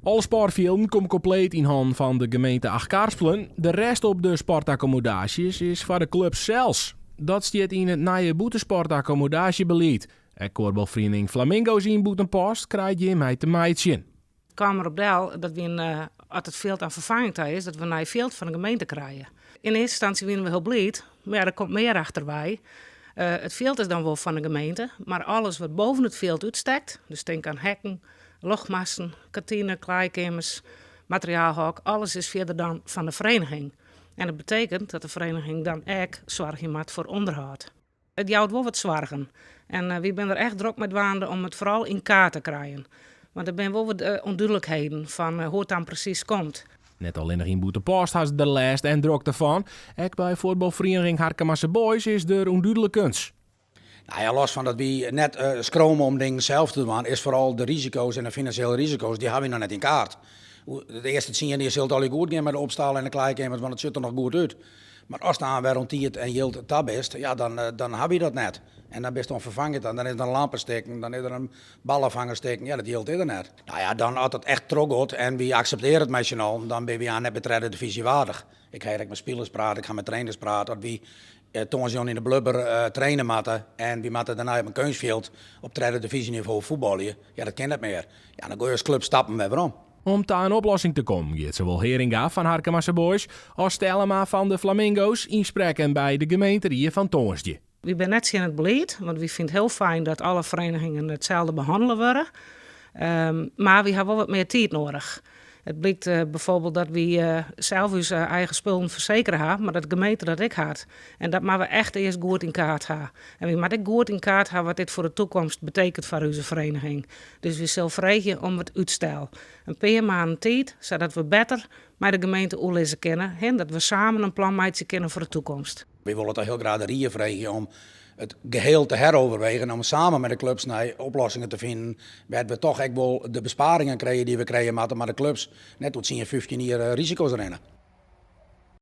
Alle sportfjilden komme kompleet yn hannen fan de gemeente Achtkarspelen. De rest op de sportakkommodaasjes is foar de klups sels. Dat stiet yn it nije bûtensportakkommodaasjebelied. Ek kuorbalferiening Flamingo's yn Bûtenpost krijt hjirmei te meitsjen. It kaam der op del dat wy, as it fjild oan ferfanging ta is, dat we in nij fjild fan de gemeente krije. Yn earste ynstânsje wiene we hiel bliid, mar ja, der komt mear achterwei. It fjild is dan wol fan de gemeente, mar alles wat boven it fjild útstekt, dus tink oan hekken, ljochtmasten, kantine, klaaikeamers, materiaalhok, alles is fierder dan fan de vereniging. En dat betekent dat de vereniging dan ek soargje moat foar ûnderhâld. It jout wol wat soargen en wy binne der echt drok mei dwaande om it foaral yn kaart te krijen. Want der binne wol wat ûndúdlikheden fan hoe't it dan presys komt. Net allinnich yn Bûtenpost ha se der lêst en drokte fan, ek by fuotbalferieniging Harkemase Boys is der ûndúdlikens. Nou ja, los fan dat wy net skrome om dingen sels te dwaan, is foaral de risiko's en de finansjele risiko's, dy hawwe wy noch net yn kaart. De earste tsien jier sil it allegear goed gean mei de opstal en de klaaikeamers, want it sjocht der noch goed út. Mar ast aanst wer oan tiid en jild ta bist, ja, dan, dan hawwe wy dat net. En dan bist oan ferfangen ta, dan is der in lampe stikken, dan is der in ballefanger stikken, ja, dat jild is der net. Nou ja, dan as it echt trochgiet en wy akseptearje it mei syn allen, dan binne wy aanst net mear tredde divyzje waardich. Ik ha hjir ek mei spilers praat, ik ha mei trainers praat, as wy tongersdei yn de blubber traine moatte en wy moatte dêrnei op in keunstfjild op tredde divyzjenivo fuotbalje, ja, dat kin net mear. Ja, dan goaie je as klup stappen wer werom. Om ta in oplossing te kommen giet sawol Heringa fan Harkemase Boys as Stellema fan de Flamingo's ynsprekken by de gemeenterie fan tongersdei. Wy binne net tsjin it belied, want wy fine it hiel fijn dat alle verenigingen itselde behannele wurde. Mar wy hawwe wol wat mear tiid nedich. It blykt bijvoorbeeld dat wy sels ús eigen spullen fersekere ha, mar dat de gemeente dat ek hat. En dat moatte we echt earst goed yn kaart ha. En wy moatte ek goed yn kaart ha wat dit foar de toekomst betekent foar ús vereniging. Dus wy sille freegje om wat útstel. In pear maanden tiid, sadat we better mei de gemeente oerlizze kinne en dat we samen in plan meitsje kinne foar de toekomst. Wy wolle toch hiel graach de rie freegje om it geheel te heroverwegen, om samen mei de klups nei oplossingen te finen wêr't we toch ek wol de besparingen krije dy't we krije moatte, mar de klups net oer 10, 15 jier risiko's rinne.